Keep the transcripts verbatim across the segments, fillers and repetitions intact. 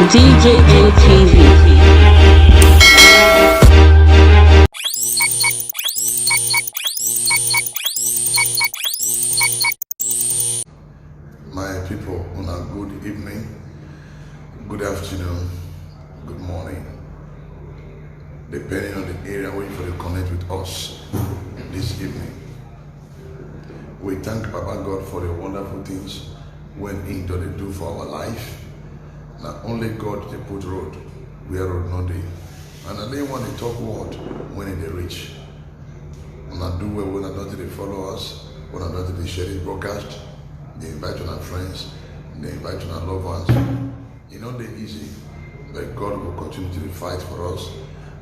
C J N T V. My people, una good evening, good afternoon, good morning, depending on the area where you for connect with us this evening. We thank Baba God for the wonderful things when He don dey do for our life. Na only God dey put road where road no dey, and na only one dey talk word when e dey reach. Una do well when una don dey follow us, when una don dey share this broadcast, dey invite una friends, dey invite una loved ones. E no dey easy, but God go continue to dey fight for us,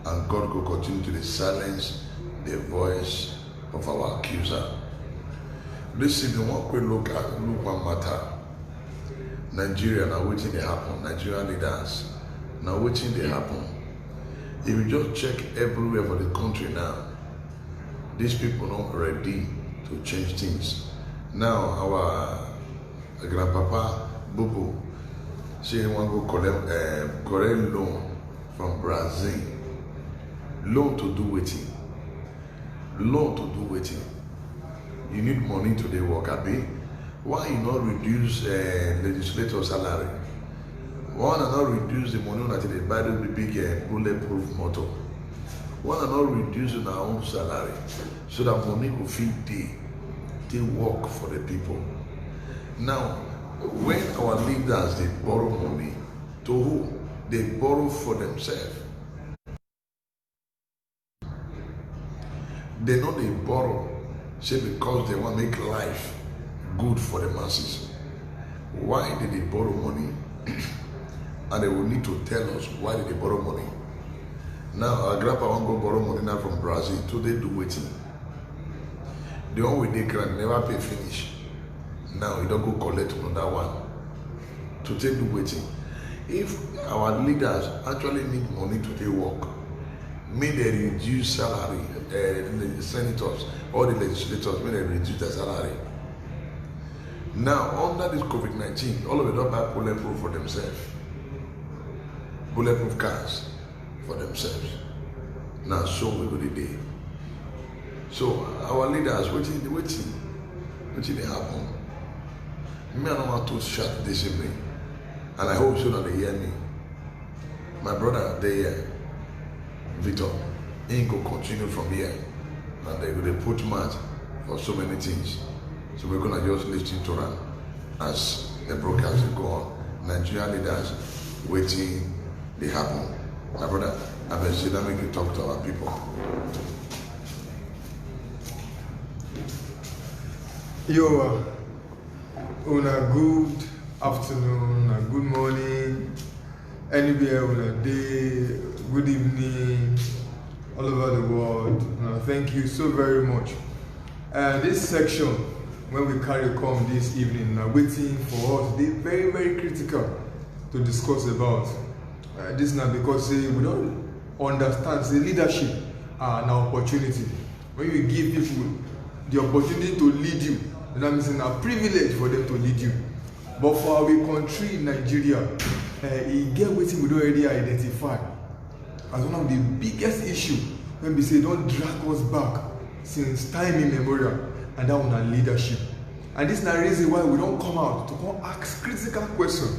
and God go continue to dey silence the voice of our accuser. This evening, we wan quick look at look one matter. Nigeria, na wetin dey happen? Nigerian leaders, na wetin dey happen? If you just check everywhere for the country now, these people no ready to change things. Now our grandpapa Bobo say he wan go collect uh, collect loan from Brazil. Loan to do wetin? Loan to do wetin? You need money to dey work, abi? Why you no reduce uh, legislator salary? Why una no reduce the money una take dey buy those big big uh, bulletproof motor? Why una no reduce una own salary so that money go fit dey dey work for the people? Now, when our leaders dey borrow money, to who? They borrow for themselves. They no dey borrow say because they wan make life good for the masses. Why they dey borrow money? And they will need to tell us why they dey borrow money. Now our grandpa wan go borrow money now from Brazil to dey do wetin? The one wey dey ground never pay finish. Now e don go collect another one to take do wetin? If our leaders actually need money to take work, make dem reduce salary, uh, senators, all the legislators, make dem reduce their salary. Now under this covid nineteen, all of them don buy bulletproof for themselves, bulletproof cars for themselves. Na so we go dey dey. So our leaders, wetin wetin wetin dey happen? Me, I no wan too shout this evening, and I hope say una dey hear me. My brother dey here, Victor. He go continue from here, and they go dey put mouth for so many things. So we gonna just listen to am as the broadcast dey go on. Nigerian leaders, wetin dey happen? My brother, abeg sit down make you talk to our people. Yo, una good afternoon, una good morning, anywhere una dey, good evening, all over the world. Una thank you so very much. Uh, this section when we carry come this evening, na wetin for us dey very very critical to discuss about. Uh, this na because say we don understand say leadership uh, na opportunity. When you give people the opportunity to lead you, then that means na privilege for them to lead you. But for our country, Nigeria, uh, e get wetin we don already identify as one of the biggest issue wey be say don drag us back since time immemorial, and that one na leadership. And this na reason why we don come out to come ask critical question.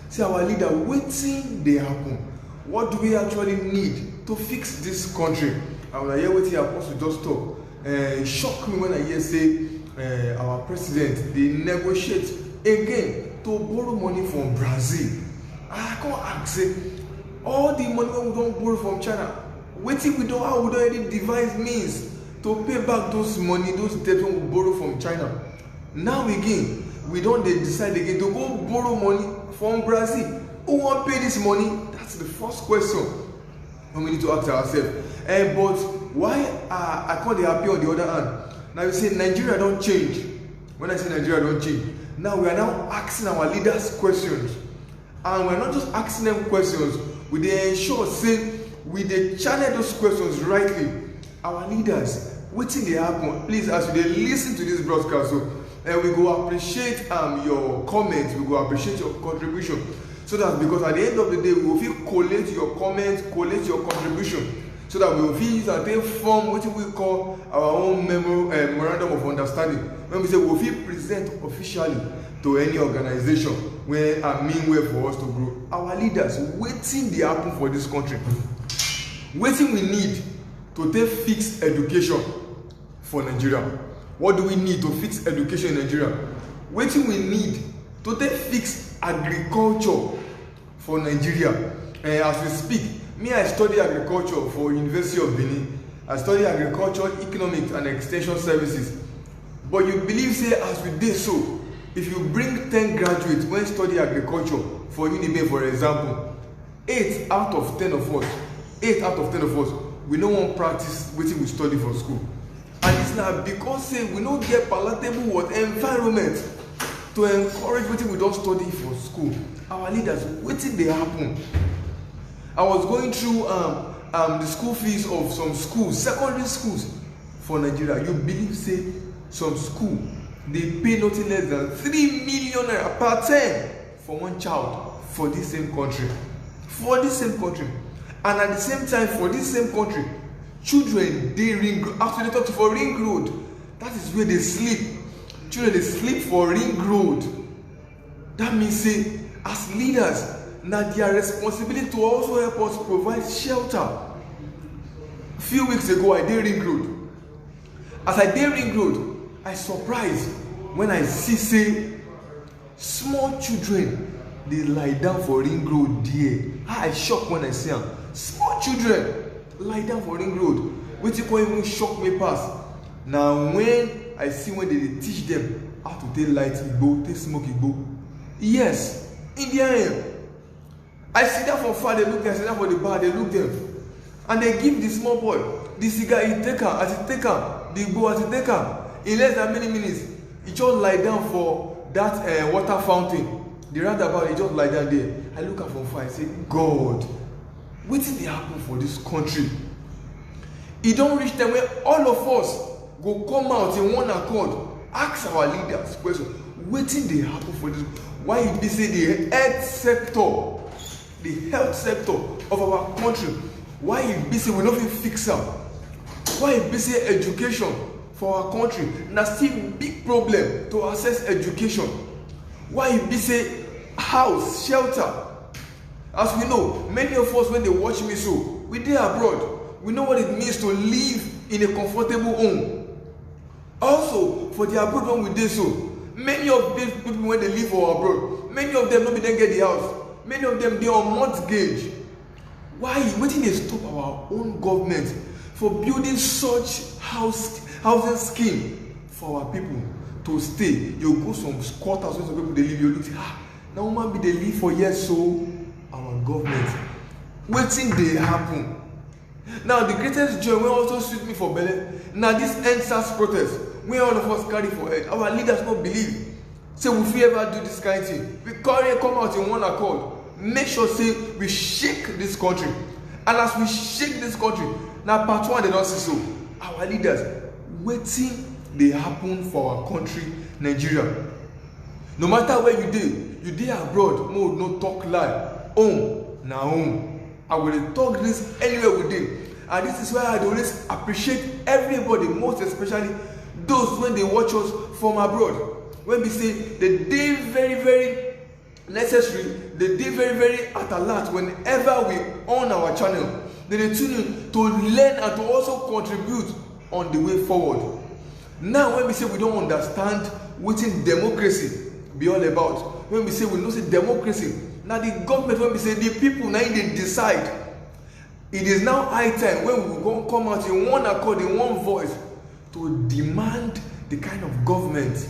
Say our leader, wetin dey happen? What do we actually need to fix this country? And una hear wetin Apostle just talk. Uh, e shock me when I hear say uh, our president dey negotiate again to borrow money from Brazil. I come ask say, all the money wey we don borrow from China, wetin we don, how we don already devise means to pay back those money, those debt wey we borrow from China? Now again, we don dey decide again to go borrow money from Brazil. Who wan pay this money? That's the first question wey we need to ask ourselves. Eh, but why uh, I come dey happy on the other hand? Now you say Nigeria don change. When I say Nigeria don change, now we are now asking our leaders questions. And we are not just asking them questions, we dey ensure say we dey channel those questions rightly. Our leaders, wetin dey happen? Please, as you dey listen to this broadcast, so uh, we go appreciate um, your comments, we go appreciate your contribution. So that, because at the end of the day, we will fit collate your comments, collate your contribution, so that we will fit use and take form wetin we call our own memo, uh, memorandum of understanding, when we say we will fit present officially to any organization wey I mean well for us to grow. Our leaders, wetin dey happen for this country? Wetin we need to take fix education for Nigeria? What do we need to fix education in Nigeria? Wetin we need to take fix agriculture for Nigeria? Eh, as we speak, me, I study agriculture for University of Benin. I study agriculture, economics and extension services. But you believe say as we dey so, if you bring ten graduates wey study agriculture for Uniben, for example, eight out of ten of us, eight out of ten of us, we no wan practice wetin we study for school. And this na because say we no get palatable what environment to encourage wetin we don study for school. Our leaders, wetin dey happen? I was going through um, um, the school fees of some schools, secondary schools for Nigeria. You believe say some school dey pay nothing less than three million naira per term for one child for this same country? For this same country. And at the same time, for this same country, children dey Ring Road. After they talk for Ring Road, that is where they sleep. Children dey sleep for Ring Road. That means say, as leaders, na their responsibility to also help us provide shelter. Few weeks ago, I dey Ring Road. As I dey Ring Road, I surprise when I see say small children dey lie down for Ring Road there. Ah, I shock when I see am. Small children lie down for Ring Road. Wetin come even shock me pass na when I see when they dey teach them how to take light igbo, take smoke igbo. Yes, Indian air. I sit down for far, they look them, I sit down for the bar, they look them. And they give the small boy the cigar, he take am, as he take am, the igbo, as he take am, in less than many minutes, he just lie down for that uh, water fountain, the roundabout, he just lie down there. I look am from far, I say, God, wetin dey happen for this country? E don reach time when all of us go come out in one accord, ask our leaders question, wetin dey happen for this? Why e be say the health sector, the health sector of our country, why e be say we no fit fix am? Why e be say education for our country na still big problem to access education? Why e be say house, shelter? As we know, many of us wey dey watch me so, we dey abroad. We know what it means to live in a comfortable home. Also, for the abroad wey we dey so, many of these people wey dey live for abroad, many of them no be dem get the house. Many of them dey on mortgage. Why? Wetin dey stop our own government for building such house, housing scheme for our people to stay? You go some quarters wey some people dey live, you look say, ah, na woman be dey live for here so? Our government, wetin dey happen? Now, the greatest joy wey also sweet me for belle na this endsars protest wey all of us carry for head. Our leaders no believe say we fit ever do this kind thing. We carry come out in one accord, make sure say we shake this country. And as we shake this country, na part one they don see so. Our leaders, wetin dey happen for our country, Nigeria? No matter where you dey, you dey abroad, make we no talk lie. Home na home. I go dey talk this anywhere we dey. And this is why I dey always appreciate everybody, most especially those wey dey watch us from abroad, wey be say they dey very, very necessary, they dey very, very at alert whenever we on our channel. They dey tune in to learn and to also contribute on the way forward. Now, when we say we don understand wetin democracy be all about, when we say we know say democracy na the government, when we say the people na im dey decide, it is now high time when we go come out in one accord, in one voice, to demand the kind of government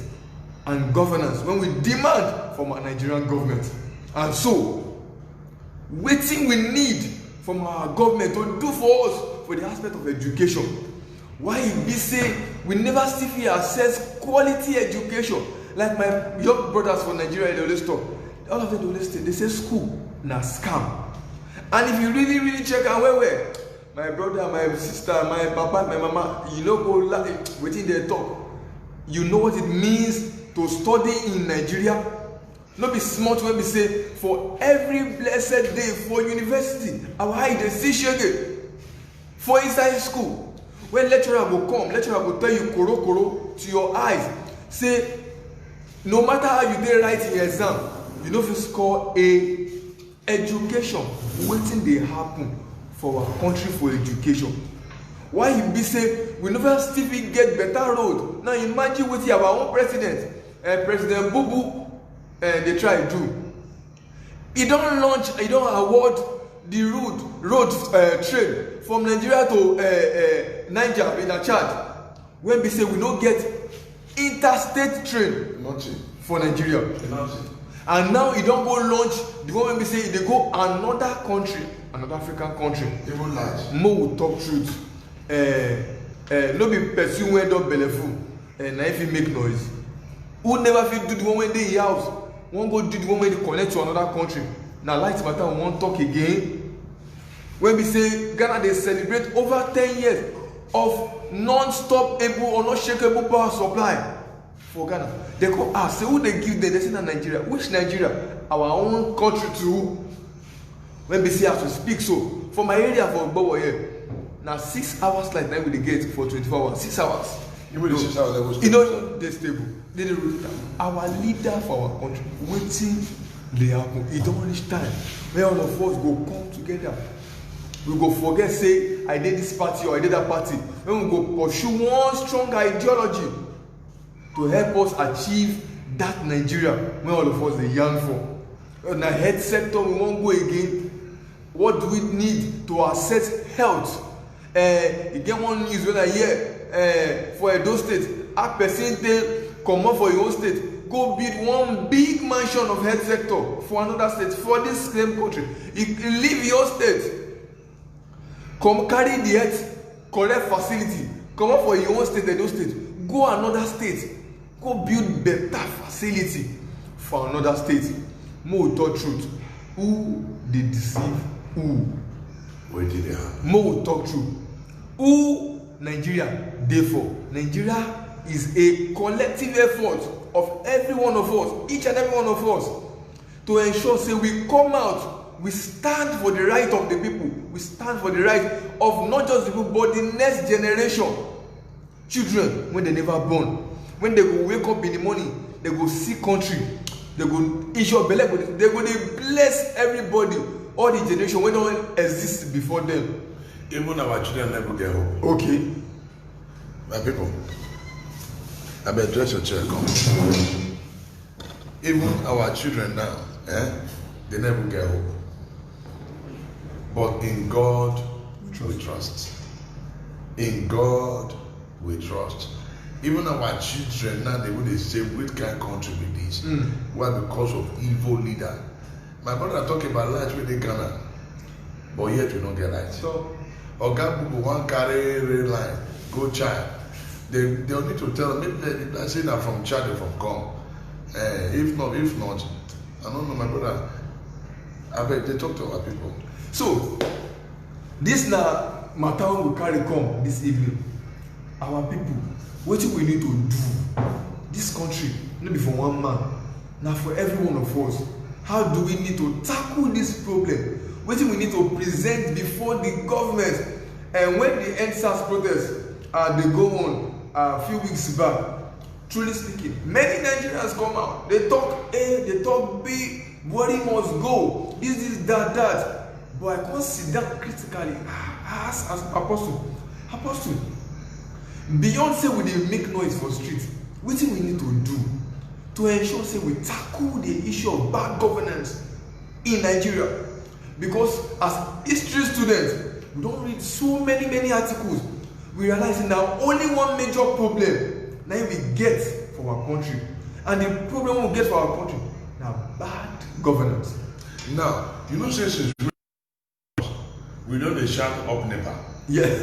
and governance when we demand from our Nigerian government. And so, wetin we need from our government to do for us for the aspect of education? Why e be say we never still fit access quality education? Like my young brothers for Nigeria, they always talk. All of them dey always say, they say school na scam. And if you really, really check am well, well, my brother, my sister, my papa, my mama, you no go lie. Wetin they talk, you know what it means to study in Nigeria? No be small thing wey be say for every blessed day for university, our eye dey see shege. For inside school, when lecturer go come, lecturer go tell you koro koro to your eyes, say no matter how you dey write your exam, you no fit score A. Education, wetin dey happen for our country for education? Why e be say we never still fit get better road? Now imagine wetin our own president, uh, President Bubu, uh, dey try do. E don launch, e don award the road, road uh, train from Nigeria to uh, uh, Niger in Chad. When be say we no get interstate train, nothing, for Nigeria. Nothing. And now e don go launch the one wey be say e dey go another country, another African country. Even large. Mo will talk truth. Uh, uh, no be person wey don belleful uh, na if he make noise. Who never fit do the one wey dey e house, wan go do the one wey dey connect to another country? Na light matter we wan talk again. Wey be say Ghana dey celebrate over ten years of non-stop able or not shakable power supply for Ghana. They come ask say who dey give them? They say na Nigeria. Which Nigeria? Our own country too. Wey be say as we speak so, for my area for Ogbowo here, na six hours light na we dey get for twenty-four hours. Six hours. Even the six hours level. E no dey stable. They dey rule. Our leader for our country, wetin dey happen? E don reach time wey all of us go come together. We go forget say I dey this party or I dey that party. When we go pursue one strong ideology to help us achieve that Nigeria wey all of us dey yearn for. Na health sector we wan go again. What do we need to access health? Uh, e get one news wey I hear uh, for Edo State, how person take comot for your own state, go build one big mansion of health sector for another state for this same country. E e leave your state, come carry the health correct facility comot for your own state, Edo State, go another state, go build better facility for another state. Mo talk truth, who dey deceive who? Wetin dey happen? Mo talk truth, who Nigeria dey for? Nigeria is a collective effort of every one of us, each and every one of us, to ensure say we come out, we stand for the right of the people, we stand for the right of not just the people but the next generation. Children wey dem never born, when dem go wake up in the morning, dem go see country, dem go ensure belle go dey, dem go dey bless everybody, all the generation wey don exist before them. Even our children never get hope. Okay. My people, I be address your chair, come. Even our children now, eh, they never get hope. But in God we trust. In God we trust. Even our children now, they will dey say, which kind country be this? Mm. Why? Because of evil leader. My brother talk about light wey dey Ghana, but yet we no get light. So, Oga Bubu wan carry rail line go Chad. They they need to tell, maybe they, they say na from Chad they from come. Eh, if not, if not, I don't know, my brother. I beg they talk to our people. So this na matter wey we carry come this evening. Our people, wetin we need to do? This country no be for one man, na for every one of us. How do we need to tackle this problem? Wetin we need to present before the government? And when the EndSARS protest uh, dey go on a uh, few weeks back, truly speaking, many Nigerians come out, they talk A, they talk B, Buhari must go, this, this, that, that. But I come sit down critically, I ask as Apostle, Apostle, beyond say we dey make noise for street, wetin we need to do to ensure say we tackle the issue of bad governance in Nigeria? Because as history students, we don read so many many articles, we realize say na only one major problem na im we get for our country, and the problem we get for our country na bad governance. Now, you know say since we, we don dey shout up NEPA. Yeah.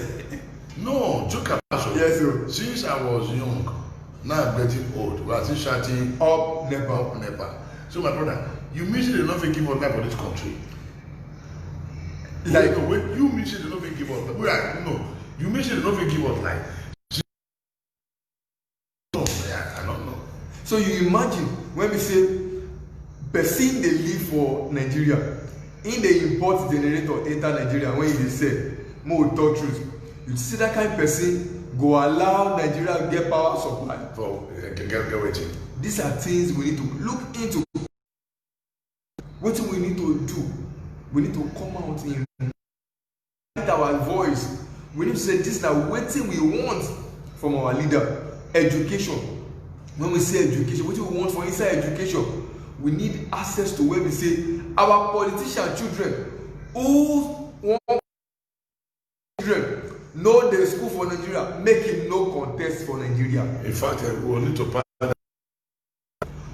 No, joke about it. Yes, sir. Since I was young, now I'm getting old, we are still shouting up NEPA, up NEPA. So my brother, you mean say they no fit give us light for this country? Like, wait, wait, you mean say they no fit give us? Wait, I, no, you mean say they no fit give us light? No, I, I don't know. So you imagine when we say Person dey live for Nigeria, im dey import generator enter Nigeria when e dey sell. Make we talk truth, you see that kind person go allow Nigeria get power supply? For eh, get get wetin? These are things we need to look into. Wetin we need to do, we need to come out in our voice. We need to say this na wetin we want from our leader. Education. When we say education, wetin we want for inside education, we need access to where we say our politician children who wan children no dey school for Nigeria, make him no contest for Nigeria. In fact, eh, we will need to pass.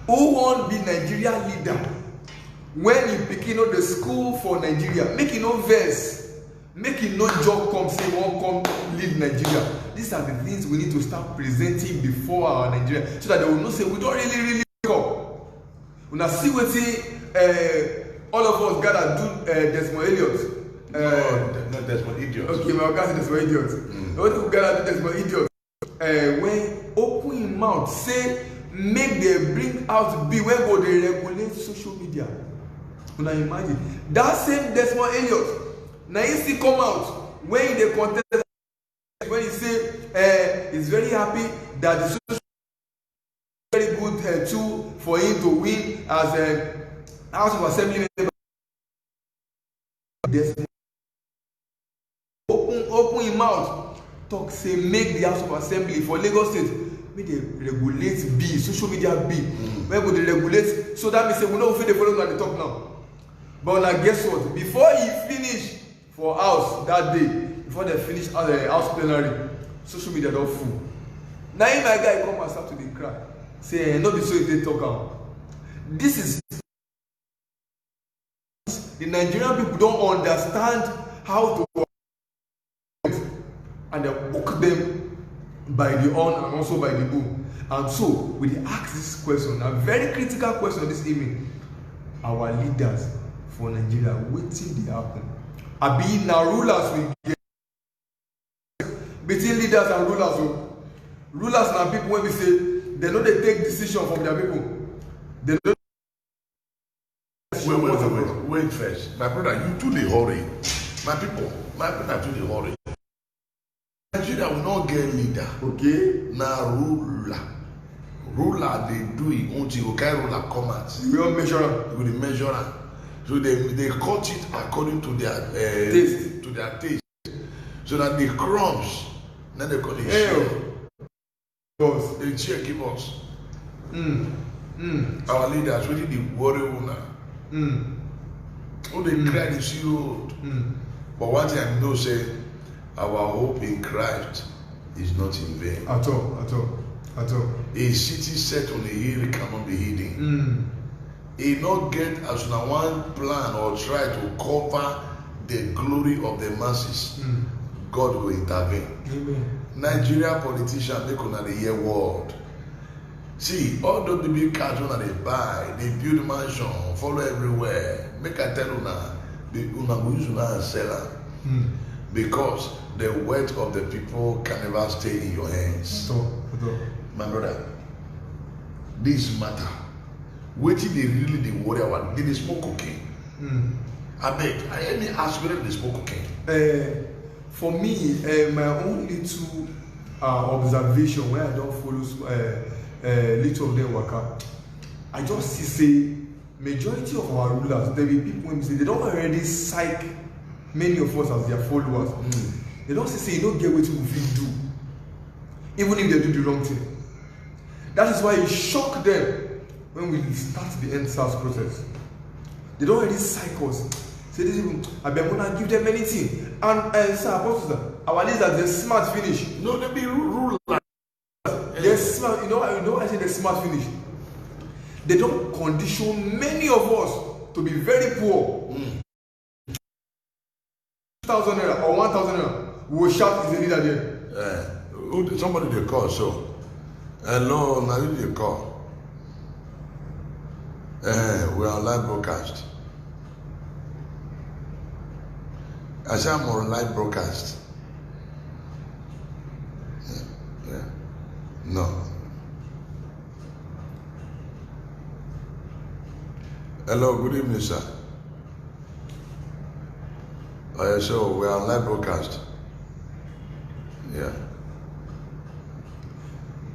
Who wan be Nigeria leader when him pikin no dey school for Nigeria? Make e no vex, make e no just come say he wan come lead Nigeria. These are the things we need to start presenting before our Nigeria, so that they will know say we don really really come. Una see wetin uh, all of us gather do uh, Desmond Elliot. Uh, no, no, Desmond Idiot. Okay, my oga say Desmond Idiot. Mm. Wetin we gather do Desmond Idiot? Uh, when open him mouth say make dem bring out bill wey go dey regulate social media. Una imagine that same Desmond Elliot, na him still come out when he dey contest, when he say uh, he's very happy that the social very good uh, tool for him to win as a House of Assembly member. Open open him mouth, talk say make the House of Assembly for Lagos State make dey regulate bill, social media bill, mm. Wey go dey regulate, so that means say we no fit dey follow una dey talk now. But una guess what? Before he finish for house that day, before they finish uh, house plenary, social media don full. Na him my guy come and start to dey cry say eh, no be so he take talk am. This is the Nigerian people don't understand how to and they hook them by the horn and also by the bull. And so we dey ask this question, a very critical question this evening. Our leaders for Nigeria, wetin dey happen? Abi na rulers we get between leaders and rulers o? Rulers na people wey be say dem no dey take decision from their people. Dem no Wait, wait, wait, wait, wait first. My brother, you too dey hurry. My people, my brother too dey hurry. Nigeria will not get leader. Okay. Na ruler. Ruler dey do him own thing. Go carry ruler come out. You wan measure am. You go dey measure am. So they they cut it according to their uh, taste. To their taste. So that the crumbs, na they call it. Hey, share. Us. They cheer give us. Mm. Mm. Our leaders, wetin dey worry una? Mm. Who dey mm. Cry dey see road? Mm. But one thing I know say our hope in Christ is not in vain. At all, at all, at all. A city set on a hill cannot be hidden. Mm. E no get as una wan plan or try to cover the glory of the masses. Mm. God go intervene. Amen. Nigeria politician, make una dey hear word. See, all those big big cars una dey buy, dey build mansion, follow everywhere. Make I tell una, the una go use una and sell am. Mm. Because the wealth of the people can never stay in your hands. At all, at all. My brother, this matter, wetin dey really dey worry our, they dey smoke cocaine. Mm. Abeg, I hear me ask whether they dey smoke cocaine. Uh, for me, uh, my own little uh, observation wey I don follow uh, uh, little of them waka, I just see say majority of our rulers, there be people wey be say they don already psych many of us as their followers. Mm. They don see say e no get wetin we fit do, even if they do the wrong thing. That is why e shock them when we start the EndSARS process. They don already psych us. Say these people, abeg una give them anything. And uh, sir, apostle, sir, our leaders dey smart finish. No, they be ru- ruler. They smart. You know, you know, I say they smart finish. They don condition many of us to be very poor. Mm. Two thousand naira or one thousand naira, we will shout is a leader there. Uh, who, somebody they call so. Hello, now you they call. Uh, we are on live broadcast. I say I'm on live broadcast. Yeah, yeah. No. Hello, good evening, sir. Oh, yeah, sure. We are on live broadcast. Yeah.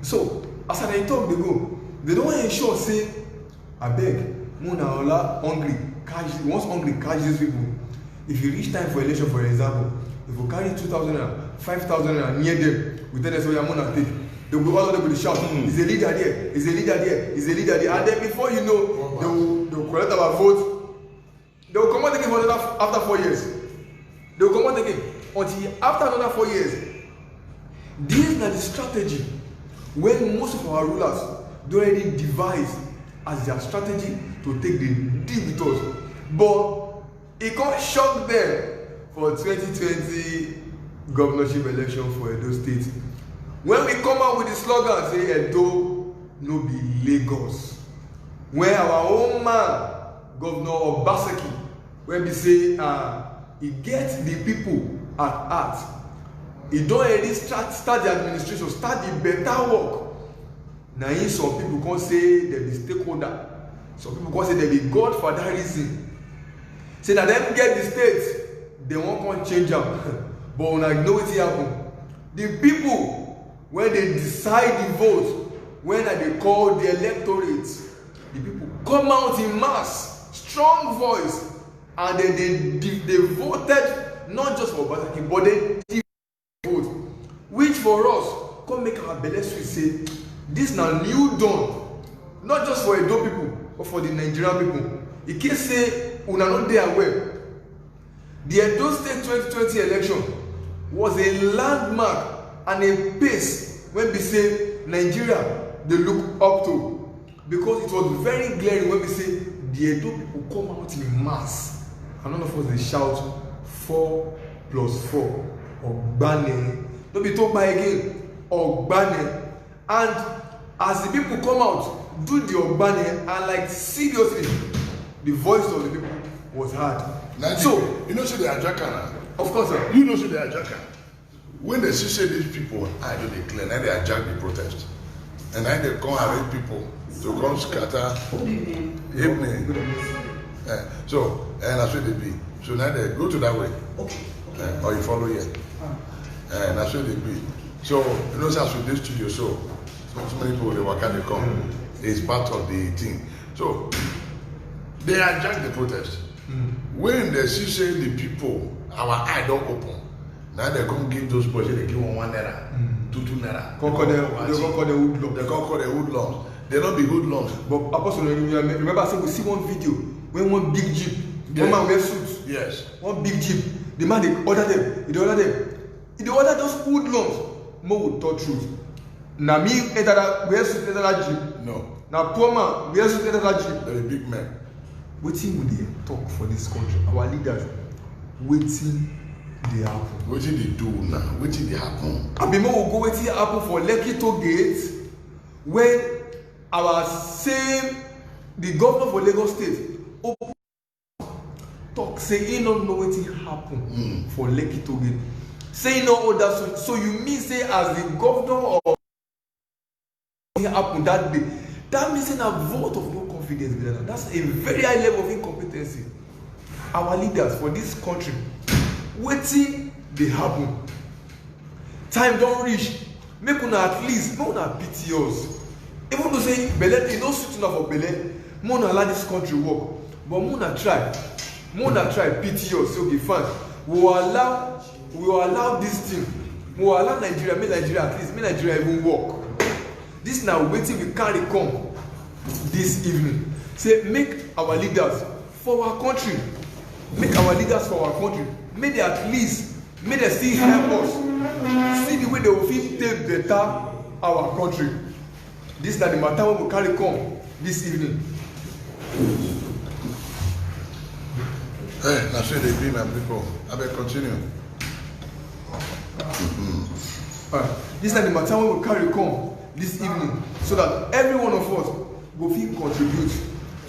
So, as I dey talk, they go. They don't ensure say, I beg, Mona Ola hungry, catch, once hungry catch these people. If you reach time for election, for example, if you carry two thousand naira, five thousand naira near them, we tell them, so yeah, Mona take. They go, all of them go dey shout, is a leader there, is a leader there, is a leader there. And then before you know, they will, they will collect our vote. They will come out again for another, after four years. They will come out again until after another four years. This na the strategy when most of our rulers don already devise as their strategy to take dey deal with us. But e come shock them for twenty twenty governorship election for Edo State, when we come out with the slogan say Edo no be Lagos, when our own man, Governor Obaseki, wey be say, uh, e get the people at heart, e don already start, start the administration, start the better work. Na him some people come say dem be stakeholder, some people come say dem be God for that reason. Say na dem get the state, dem wan come change am. But una know wetin happen? The people wey dey decide the vote, when I dey call the electorate, the people come out in mass, strong voice, and dem dey, dey, dey voted not just for Obaseki, but dem vote, which for us come make our belle sweet say this na new dawn, not just for Edo people, but for the Nigerian people. In case say una no dey aware, the Edo State twenty twenty election was a landmark and a pace wey be say Nigeria dey look up to, because it was very glaring when we say the Edo people come out in mass and none of us dey shout four plus four, Ogbane. No be talk by again, Ogbane. And as the people come out, do the Ogbane, and, like, seriously, the voice of the people was heard. So, you know, say they are Jaka now. Of course, sir. You know, say they are Jaka. When they see say these people, I do declare, now they hijack the protest. And now they come arrange people to come scatter. Good evening. Evening. Good evening. Eh, so, and that's what they be. So now they go to that way. Okay. Eh, or you follow here. Ah. Eh, that's what they be. So, you know, as we do studio, so, so, so many people, they work and they come. It's part of the thing. So, they hijack the protest. When they see say the people, our eye don't open, now they come give those boys, they give one one naira, two two naira. Come call them, they come call them hoodlums. They come call them hoodlums. They don't be hoodlums. But Apostle, you remember, say we see one video when one big jeep, one man wear suit. Yes. One big jeep. The man dey order them. He dey order them. He dey order those hoodlums. Mo will talk truth. Na me enter that, wear suit enter that jeep. No. Na poor man wear suit enter that jeep. They're big men. Wetin we dey talk for this country? Our leaders, wetin dey happen? Wetin dey do now? Wetin dey happen? Abi make we go wetin happen for Lekki toll gate, when our same, the governor for Lagos State, open talk say he no know wetin happen for Lekki toll gate. Say he no order, so, so you mean say as the governor of it happen that day. That means say na vote of no confidence be that. That's a very high level of incompetency. Our leaders for this country, wetin dey happen? Time don reach. Make una at least, make una pity us. Even though say belle, e no sweet una for belle, make una allow this country work. But make una try, make una try pity us. Say, okay, fine. We will allow, we will allow this thing. We will allow Nigeria, make Nigeria at least, make Nigeria even work. This na wetin we carry come this evening. Say make our leaders for our country, make our leaders for our country, make they at least, make they still help us see the way they will fit take better our country. This na the matter we go carry come this evening. Hey, na so they be, my people. I beg continue. Alright, this na the matter we go carry come this evening, so that every one of us go fit contribute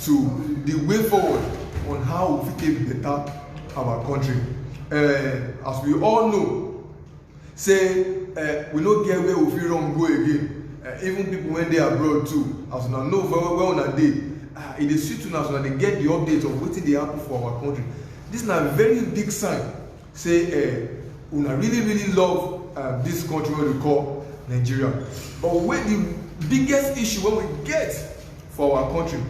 to the way forward on how we fit take better our country. Uh, as we all know, say, uh, we no get where we fit run go again. Uh, even people when they abroad too, as una know very well, una dey, Ah, e dey sweet una as una dey get the update of wetin dey happen for our country. This na very big sign say, eh, una really really love, uh, this country wey we call Nigeria. But wey the biggest issue wey we get for our country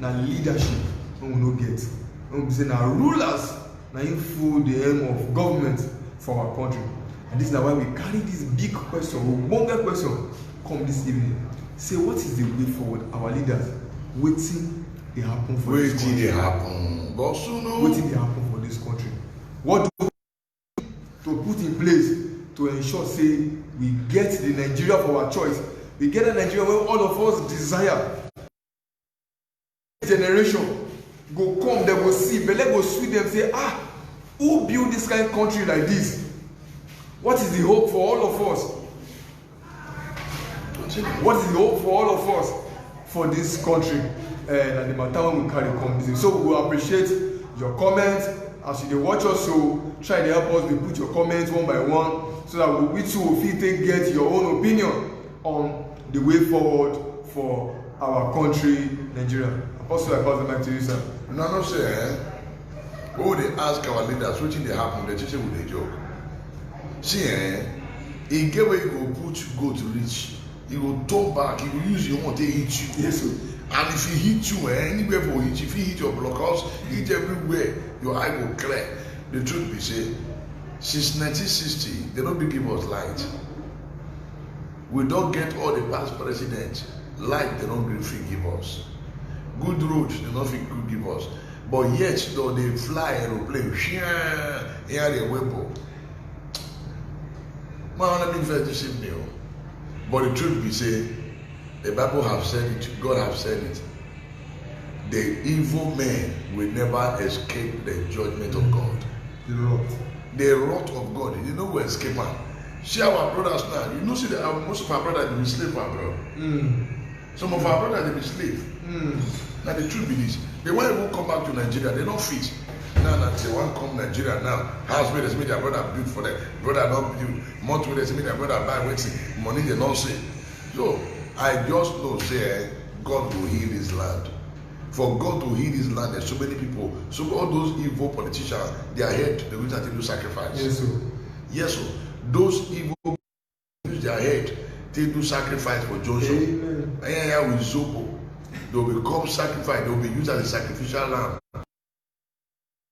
na leadership wey we no get. Wey be say na rulers na im full the aim of government for our country. And this na why we carry this big question, ogbonge question, come this evening. Say, what is the way forward? Our leaders, wetin dey happen for this country? Wetin dey happen? But soon o. Wetin dey happen for this country? What do we need to put in place to ensure say we get the Nigeria for our choice? We get the Nigeria wey all of us desire. Generation go come, dem go see, belle go sweet dem say, ah, who build this kind country like this? What is the hope for all of us? What is the hope for all of us for this country? Uh, na the matter wey we carry come this. So we go appreciate your comments as you dey watch us. So try dey help us dey put your comments one by one so that we, we too will fit take get your own opinion on the way forward for our country, Nigeria. Apostle, I pass the mic to you, sir. Una know say, eh, we dey ask our leaders wetin dey happen, dem think say we dey joke. See, eh, e get where you go put goat reach, e go turn back, e go use your own take hit you. Yes, sir. And if e hit you, eh, anywhere for hit, if e hit your blockhouse, hit everywhere, your eye go clear. The truth be say, since nineteen sixty, dem no dey give us light. We don get all the past presidents, light dem no gree fit give us. Good road dem no fit gree give us. But yet dem dey fly aeroplane, shia, air weapon. Man, let me first deceive me o. But the truth be say, the Bible have said it, God have said it. The evil men will never escape the judgment of God. The wrath. The wrath of God, you no go escape am. See our brothers now. You know, see the, uh, most of our brothers dey be slave for abroad. Mm. Some of our brothers dey be slave. Mm. Na the truth be this. They wan even come back to Nigeria. They no fit. Now, now they wan come Nigeria now. House wey dem say make their brother build for them, brother don build. Motor wey dem say make their brother buy, wetin money dem no see. So I just know say, eh, God go heal this land. For God to heal this land, there's so many people. So all those evil politicians, their head, dem use am take do sacrifice. Yes, sir. Yes, sir. Those evil use their head take do sacrifice for junction. Amen. And yeah, yeah, with zobo, dem go become sacrifice. Dem go be used as a sacrificial lamb.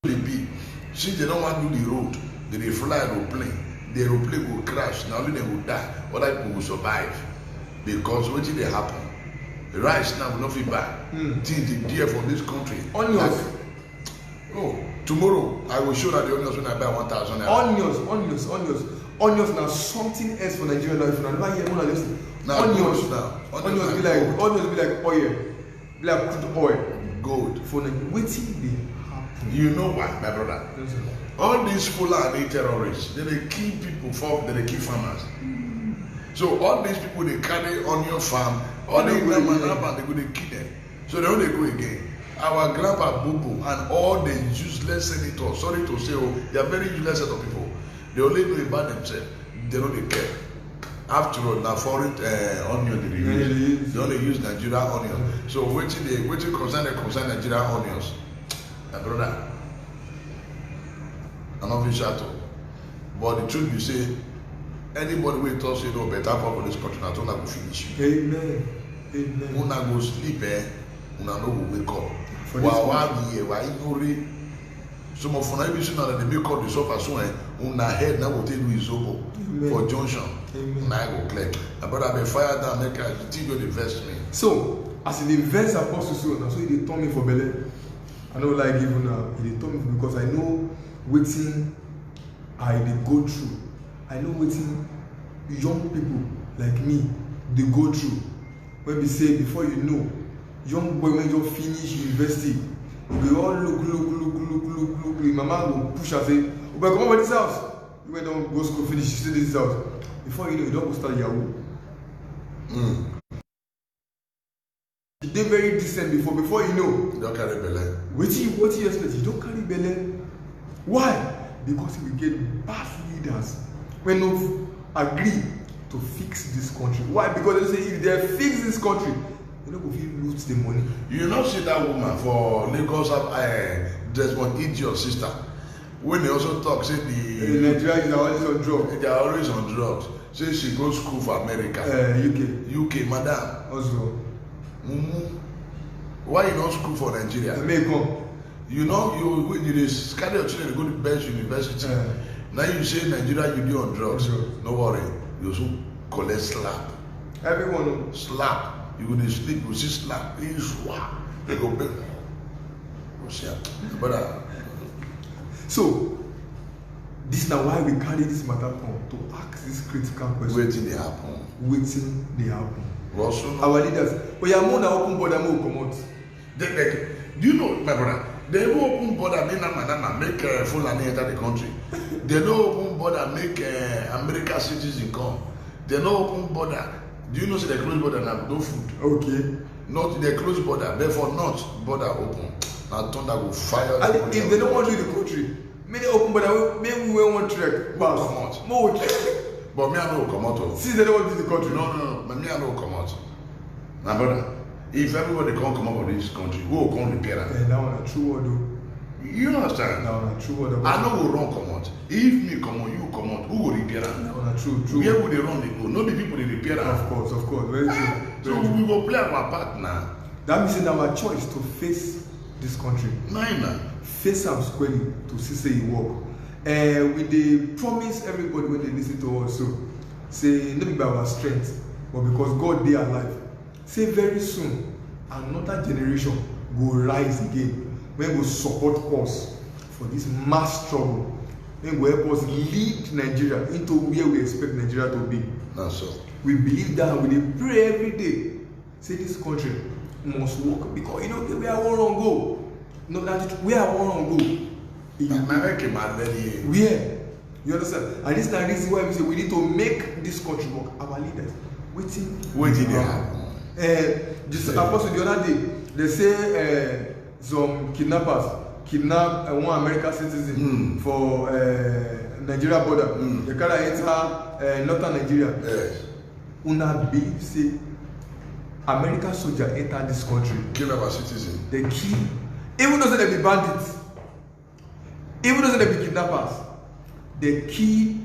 Dey be, since dem no wan do the road, dem dey fly aeroplane. The aeroplane go crash, na only dem go die, other people go survive. Because wetin dey happen? Rice now we no fit buy. Hmm. Things dey dear for this country. Onions. Like, oh, tomorrow I will show una the onions wey I buy one thousand naira. Onions, onions, onions. Onions na something else for Nigeria now. If una never hear, una just... Na onions. Onions now. Onions be like, onions be like oil. Be like crude oil. Gold. For Nigeria, wetin dey happen? You know why, my brother? Yes, sir. All these Fulani terrorists, dem dey kill people for, dem dey kill farmers. So all these people dey carry onion farm, all the... Dem no go again. Dem go dey kill them. So dem no dey go again. Our grandpa Bubu and all the useless senators, sorry to say, oh, they are very useless set of people. Dem only know about themselves. Dem no dey care. After all, na foreign, eh, onion dem dey use. Dem dey use Nigeria onion. So wetin dey, wetin concern dem concern Nigeria onions? My brother, I no fit shout o. But the truth be say, anybody wey talk say no better for this country, na so una go finish. Amen. Amen. Una go sleep, eh? Una no go wake up. For this country. Wa wa mi ye wa igore. Some of una, if you see now that they make all the suffer so, eh, una head now go take do izobo for junction. Amen. Una go clear. My brother, be fire down, make I, the thing just dey vex me. So, as e dey vex Apostle so, na so e dey turn me for belle. I no lie give una, e dey turn me because I know wetin I dey go through. I know wetin young people like me dey go through. Wey be say before you know, young boy wey just finish university, you go all look, look, look, look, look, look, look. Your mama go push am say, "Oboy, comot for this house." You wey don go school finish, you still dey this house. Before you know, you don go start yahoo. Mm. You dey very decent before, before you know. You don carry belle. Wetin you, wetin you expect? You don carry belle. Why? Because we get bad leaders wey no agree to fix this country. Why? Because dem say if dem fix this country, You no go fit loot the money. You no see that woman for Lagos, uh, Desmond Idiot sister, when they also talk say the Nigeria is always on drug. They are always on drugs. Say she go school for America. Uh, U K. U K, madam. Also. Mumu. Why you no school for Nigeria? Make come. You know, you you dey carry your children go to best university. Yeah. Now you say Nigeria, you dey on drugs. Drugs. No worry, you soon collect slap. Everyone. Slap. You go dey sleep, you see slap. You swap. They go pay. You see am, brother. So, this na why we carry this matter come to ask this critical question. Wetin dey happen? Wetin dey happen? Our leaders, oya, make una open border, make we comot. They, they, do you know, my brother? They even open border, make nama nama, make uh, Fulani enter the country. They no open border, make uh, America citizen come. They no open border. Do you know say they close border now? No food. Okay. Not they close border, therefore not border open. Now thunder go fire. And if they don't want to the country, make they open border. Make we wey wan trek pass. Comot. Make we trek. But me I no comot o. Since they don't want to the country. No, no, no. But me I no comot. My brother, if everybody come comot for this country, who go come repair am? Eh, that one na true word o. You understand? That one na true word o. I no go run comot. If me comot, you comot, who go repair am? That one na true, true. Where we dey run dey go? No be people dey repair am. Of course, of course, very true. So we go play our part now. That means say na our choice to face this country. Nine na. Face am squarely to see say e work. Uh, we dey promise everybody wey dey listen to us so say no be by our strength but because God dey alive, say very soon another generation go rise again wey go support us for this mass struggle wey go help us lead Nigeria into where we expect Nigeria to be. Na so. We believe that and we dey pray every day say this country must work because you know where I wan run go. No, that where I wan run go. Na make him already. Where? You understand? And this na reason why we say we need to make this country work. Our leaders, wetin? Wetin dey happen? Uh, just apostle the other day, they say uh, some kidnappers kidnap uh, one American citizen mm. for uh, Nigeria border. Mm. They carry enter uh, northern Nigeria. Yes. Una believe say American soldier enter this country. Kill our citizen. They kill. Even though say they be bandits, even though say they be kidnappers, they kill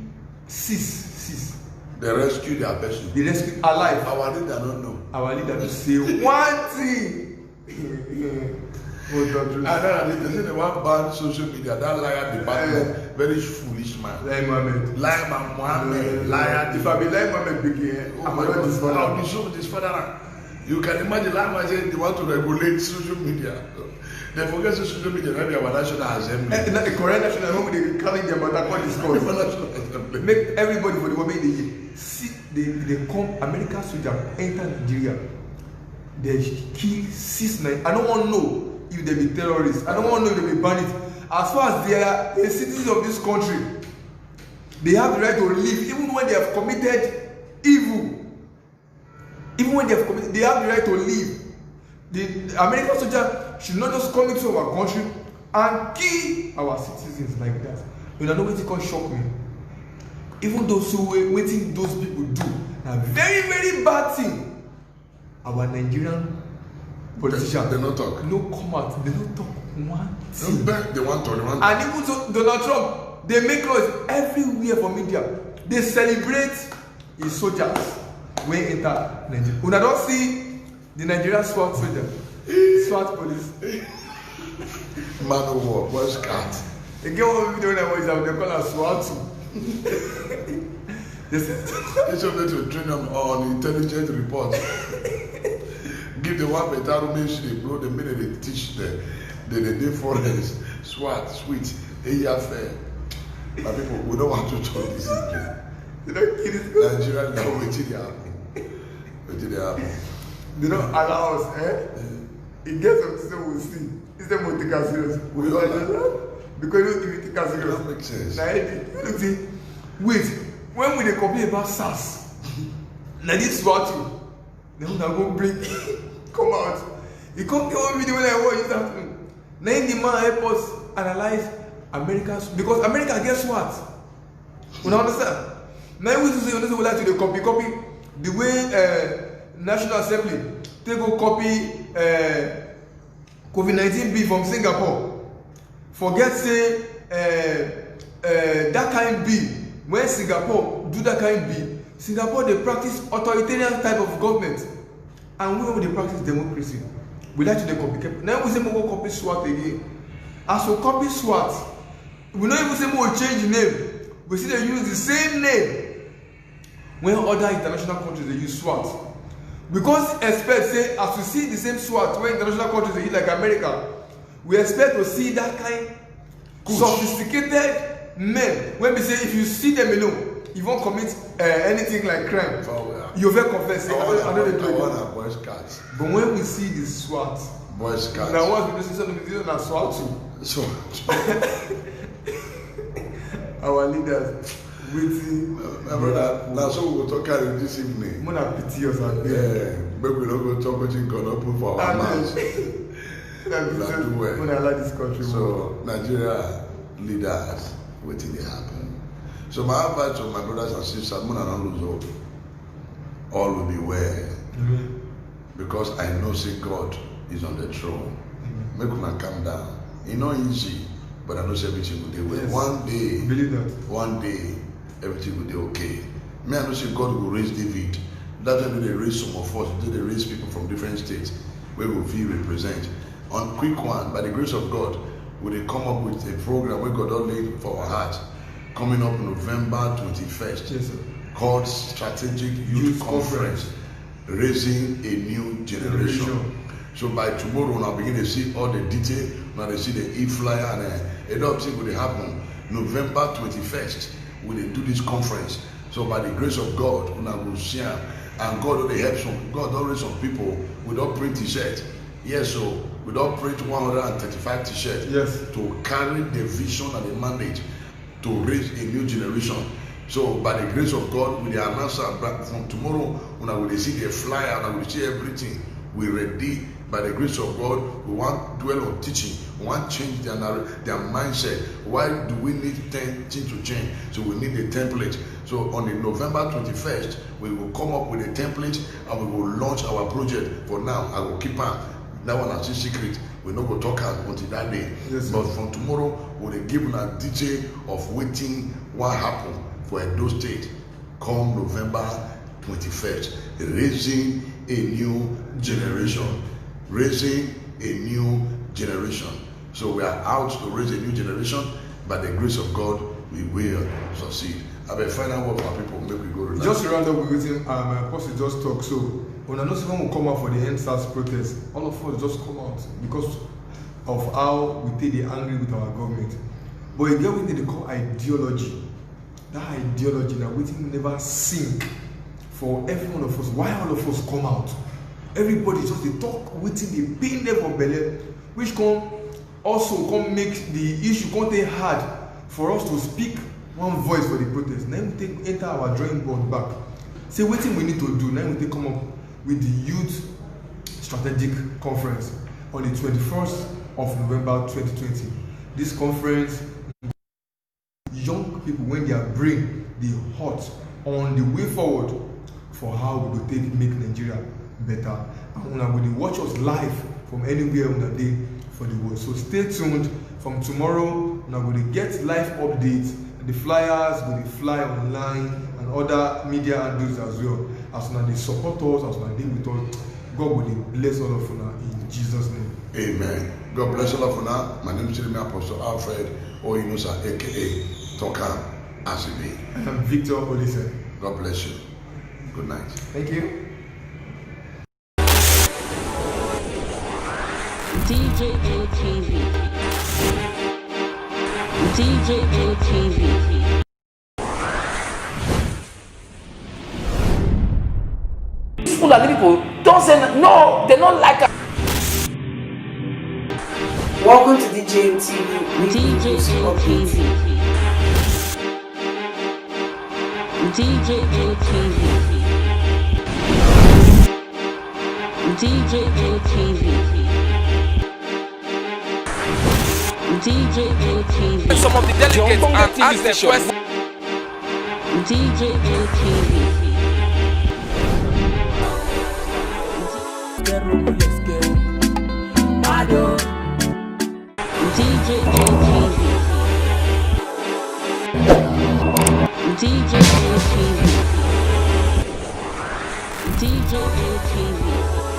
six six. They rescue their person. They rescue alive. Our leader don't know. Our leader to say one thing. And then they say they want ban social media. That liar department, very foolish man. Lai Mohammed. Lai Mohammed, liar. If I be Lai Mohammed begin, oh my God, I'll be so disfederal. You can imagine Lai Mohammed say they want to regulate social media. They forget say social media na be our national assembly. Eh, na the correct national when we dey carry their matter come discuss. Our national assembly. Make everybody for the world make they see they they come American soldier enter Nigeria. They kill six nine. I don't want to know if they be terrorists. I don't want to know if they be bandits. As far as they are a citizen of this country, they have the right to live even when they have committed evil. Even when they have committed, they have the right to live. The American soldier should not just come into our country and kill our citizens like that. Una know wetin come shock me? Even those who wetin those people do na very very bad thing. Our Nigerian politician they no talk. No come out, they no talk one thing. They want to, they want. And even so, Donald Trump dey make noise everywhere for media. They celebrate his soldiers wey enter Nigeria. Una don see the Nigerian SWAT soldier, SWAT police. Man of war, boy scout. E get one video wey I watch that they call am SWAT. This is each of them to train them on intelligent report. Give the one better room, she dey blow the minute they teach them. They dey dey forest, SWAT, sweet, area fair. My people, we don't want to talk this evening. You don't kill this. Nigeria now wetin dey happen? Wetin dey happen? They don't allow us, eh? E get some things wey we see. Instead of take am serious. We all laugh. Because if you take am serious, that makes sense. Na it dey. You know say, wait, when we dey complain about SARS, na this SWAT thing. Then una go bring come out. E come get one video wey I watch this afternoon. Na him the man help us analyze America because America get SWAT. Una understand? Na him we say una say we like to dey copy copy the way uh, National Assembly They go copy uh, COVID nineteen bill from Singapore. Forget say uh, uh, that kind bill, when Singapore do that kind bill, Singapore dey practice authoritarian type of government, and we wey dey practice democracy, we like to dey copy. Now we say we go copy SWAT again. As we copy SWAT, we no even say we change name. We still dey use the same name when other international countries dey use SWAT. We come expect say as we see the same SWAT wey international countries dey use, like America, we expect to see that kind sophisticated men wey be say if you see them alone, you wan commit uh, anything like crime, you fit confess say I no dey do it. But when we see the SWAT, boys, cats, na once we know say this na SWAT. So our leaders, wetin? My brother, na so we go talk carry this evening. Muna pity us, abeg. Yeah, make we no go talk wetin God no put for our mouth. Una do well. Muna allow this country. So Nigeria leaders, wetin dey happen? So my advice to my brothers and sisters, muna no lose hope. All will be well. Amen. Because I know say God is on the throne. Amen. Make una calm down. E no easy, but I know say everything go dey well. Yes. One day, believe that. One day, everything go dey okay. Me, I know say God go raise David. That time they raise some of us, they raise people from different states wey go fit represent. On quick one, by the grace of God, we dey come up with a program wey God don lay for our heart, coming up November twenty-first, yes, sir, called Strategic Youth Conference, Raising a New Generation. So by tomorrow, una begin dey see all the detail. Una dey see the e-flyer and uh, a lot of things go dey happen. November twenty-first, we dey do this conference. So by the grace of God, una go see am. And God don dey help some, God don raise some people. We don print t-shirt. Yes, so we don print one hundred and thirty-five t-shirt, yes, to carry the vision and the mandate to raise a new generation. So by the grace of God, we dey announce am from tomorrow. Una go dey see the flyer, una go dey see everything. We ready. By the grace of God, we wan dwell on teaching. We wan change their narra- their mindset. Why do we need ten things to change? So we need a template. So on the November twenty-first, we will come up with a template and we will launch our project. For now, I will keep am. That one na still secret. We no go talk am until that day. Yes, sir. But from tomorrow, we dey give una detail of wetin wan happen for Edo State come November twenty-first. Raising a new generation. Raising a new generation. So we are out to raise a new generation. By the grace of God, we will succeed. Abeg, final word for people, make we go relax. Just to round up with wetin uh, my apostle just talk. So, una know say when we come out for the EndSARS protest, all of us just come out because of how we take dey angry with our government. But e get wetin dem dey call ideology. That ideology na wetin never sink for every one of us. Why all of us come out? Everybody just dey talk wetin dey pain them for belle, which come also come make the issue come take hard for us to speak one voice for the protest. Na im we take enter our drawing board back, say wetin we need to do. Na im we take come up with the Youth Strategic Conference on the twenty-first of November twenty twenty. This conference, young people wey their brain dey hot on the way forward for how we go take make Nigeria better. And una go dey watch us live from anywhere una dey for the world. So stay tuned. From tomorrow, una go dey get live updates. The flyers go dey fly online and other media handles as well. As una dey support us, as una dey with us, God go dey bless all of una in Jesus' name. Amen. God bless all of una. My name is Jeremy Apostle Alfred Oyinusa, A K A Talk Am As E Be. And I'm Victor Olise. God bless you. Good night. Thank you. D J N T V. D J N T V. These Fulani people don't say n- no, they don't like us. Welcome to D J N T V. D J N T V. D J N T V. D J N T V. D J N T V. Some of the delegates and ask the question. D J N T V. Zero, yes, girl. Bad, oh. D J J T V. D J J T V. D J J T V.